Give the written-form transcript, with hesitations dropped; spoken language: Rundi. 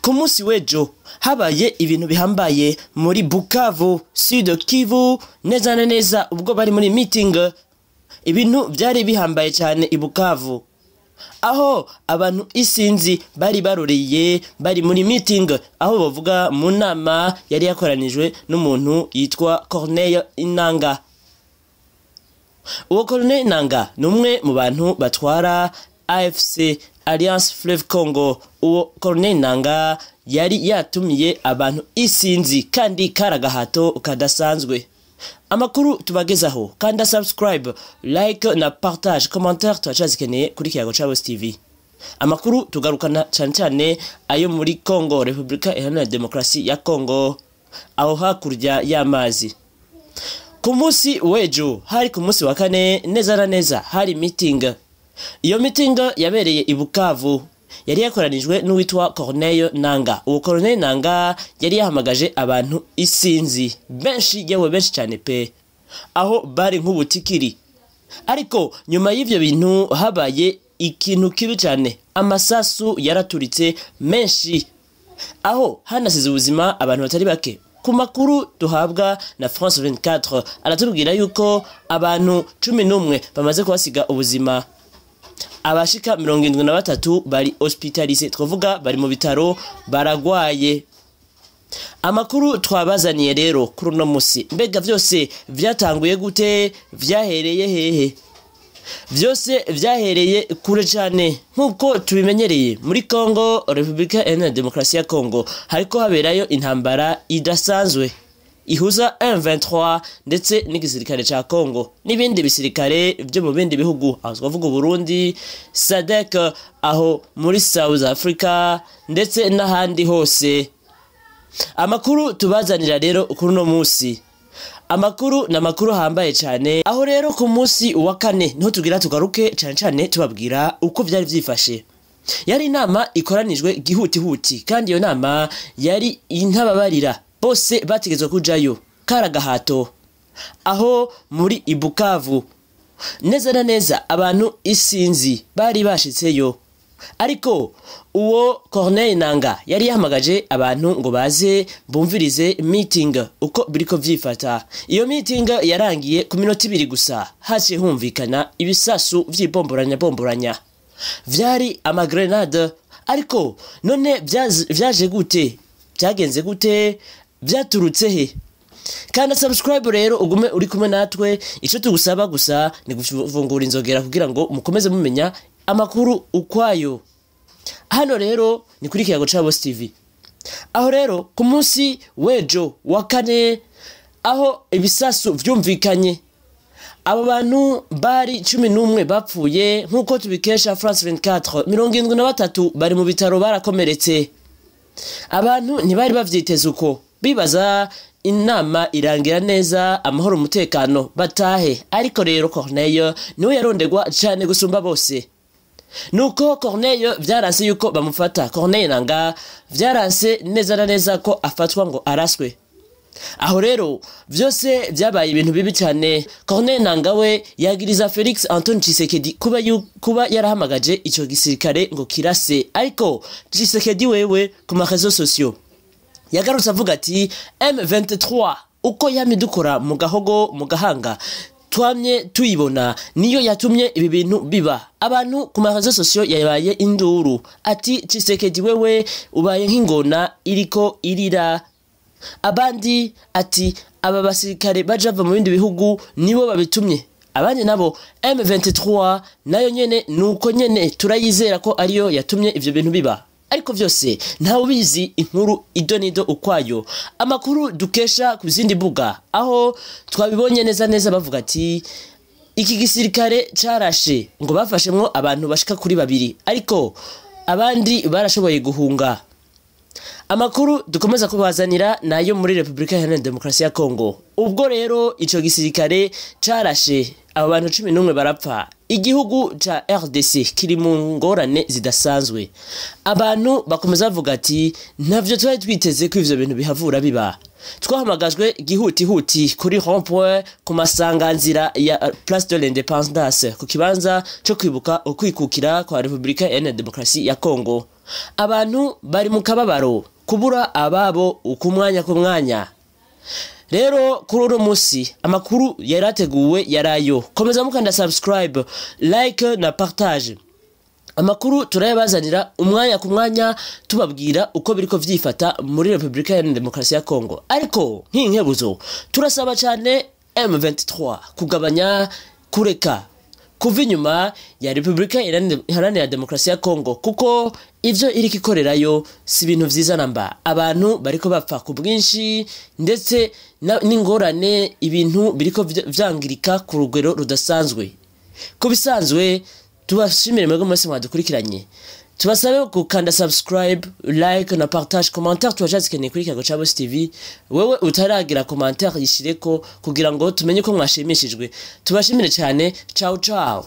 Ku munsi w'ejo habaye ibintu bihambaye muri Bukavu, Sud Kivu, neza na neza ubwo bari muri meeting. Ibintu byari bihambaye cyane i Bukavu, aho abantu isinzi bari baroreye, bari muri meeting, aho bavuga mu nama yari yakoranijwe n'umuntu yitwa Corneille Inanga. Uwo Corneille Nanga ni umwe mu bantu batwara AFC, Alliance Fleuve Congo. Uwo Corneille Nanga yari yatumiye abantu isinzi, kandi karagahato kadasanzwe. Amakuru tubagezaho, kanda subscribe, like na partage, commentaire turacazikeneye kuri Kiyago Chabos TV. Amakuru tugarukana cyane cyane ayo muri Congo, Republika Iharanira Demokarasi ya Congo, aho hakurya y'amazi. Ku munsi w'ejo, hari ku munsi wa kane, neza na neza hari meeting. Iyo meeting yabereye i Bukavu, yari yakoranijwe n'uwitwa Corneille Nanga. Uwo Corneille Nanga yari yahamagaje abantu isinzi benshi, yewe benshi cyane pe, aho bari nk'ubutikiri. Ariko nyuma y'ivyo bintu habaye ikintu kibi cyane, amasasu yaraturitse menshi, aho hanasize ubuzima abantu batari bake. Ku makuru duhabwa na France 24, aratubwira yuko abantu 11 bamaze kuhasiga ubuzima, abashika 73 bari hospitalisé, twavuga bari mu bitaro baragwaye. Amakuru twabazaniye rero kuri uno musi, mbega vyose vyatanguye gute, vyahereye hehe? Vyose vyahereye kure cyane nk'uko tubimenyereye muri Congo, Republika Iharanira Demokarasi ya Congo, hariko haberayo intambara idasanzwe ihuza M23 ndetse n'igisirikare ca Congo n'ibindi bisirikare byo mu bindi bihugu, aho twavuga Burundi, SADC, aho muri South Africa ndetse n'ahandi hose. Amakuru tubazanira rero kuri uno musi, amakuru na makuru hambaye cyane. Aho rero ku munsi wa kane niho tugira tugaruke cyane cyane tubabwira uko vyari vyifashe. Yari inama ikoranijwe gihutihuti, kandi iyo nama yari intababarira, bose bategetswe kujayo karagahato, aho muri Ibukavu neza na neza abantu isinzi bari bashitseyo. Ariko uwo Corneille Nanga yari yahamagaje abantu ngo baze bumvirize meeting uko biriko vyifata. Iyo meeting yarangiye ku minota 2 gusa, haciye humvikana ibisasu vy'ibomboranya bomboranya, vyari amagrenade. Ariko none vyaje gute, vyagenze gute, vyaturutse he? Kanda subscribe rero ugume uri kumwe natwe. Ico tugusaba gusa ni gufungura inzogera kugira ngo mukomeze mumenya amakuru ukwayo. Hano rero ni kuri Kiyago Chabos TV. Aho rero ku munsi w'ejo wa kane, aho ibisasu vyumvikanye, abo bantu bari 11 bapfuye nk'uko tubikesha France 24, 73 bari mu bitaro barakomeretse. Abantu ntibari bavyiteze uko, bibaza inama irangira neza, amahoro, umutekano, batahe. Ariko rero Corneille niwe yarondegwa cyane gusumba bose. Nuko Corneille vyaranse yuko bamufata. Corneille Nanga vyaranse neza na neza ko afatwa ngo araswe. Aho rero vyose vyabaye ibintu bibi cyane. Corneille Nanga we yagiriza Felix Antoine Tshisekedi kuba yarahamagaje ico gisirikare ngo kirase. Ariko Tshisekedi wewe ku ma réseaux sociaux yagarutse avuga ati M23 uko yamye dukora mu gahogo mu gahanga, twamye tuyibona, niyo yatumye ibi bintu biba. Abantu ku ma réseaux sociaux yabaye induru ati Tshisekedi wewe ubaye nk'ingona iriko irira. Abandi ati aba basirikare baje bava mu bindi bihugu nibo babitumye. Abandi nabo M23 nayo nyene nuko nyene turayizera ko ariyo yatumye ivyo bintu biba. Ariko vyose ntawe ubizi inkuru idonido ukwayo. Amakuru dukesha ku zindi mbuga aho twabibonye neza neza bavuga ati iki gisirikare carashe ngo bafashemwo abantu bashika kuri 2, ariko abandi barashoboye guhunga. Amakuru dukomeza kubazanira nayo muri Republika Iharanira Demokarasi ya Congo. Ubwo rero ico gisirikare carashe abo bantu 11 barapfa. Igihugu ca RDC kiri mu ngorane zidasanzwe. Abantu bakomeza bavuga ati ntavyo twari twiteze ko ivyo bintu bihavura biba. Twahamagajwe gihutihuti kuri rond-point ku masanganzira ya Place de l'Indépendance, ku kibanza co kwibuka ukwikukira kwa Republika Iharanira Demokarasi ya Congo. Abantu bari mu kababaro, kubura ababo ku mwanya ku mwanya. Rero kuri uno musi amakuru yarateguwe yarayo. Komeza mukanda subscribe, like na partage. Amakuru turayabazanira umwanya ku mwanya, tubabwira uko biriko vyifata muri Republika Iharanira Demokarasi ya Kongo. Ariko nk'inkebuzo turasaba cyane M23 kugabanya, kureka kuva inyuma ya Republika Iharanira Demokarasi ya Kongo, kuko ivyo iriko ikorerayo si ibintu vyiza namba. Abantu bariko bapfa ku bwinshi, ndetse n'ingorane, ibintu biriko vyangirika ku rugero rudasanzwe. Ku bisanzwe tubashimire mwebwe mwese mwadukurikiranye, tubasabe gukanda subscribe, like na partage, commentaire tubajazikeneye kuri Kiyago ca Bose TV. Wewe utaragira commentaire yishireko kugira ngo tumenye ko mwashimishijwe. Tubashimire cyane. Ciao ciao.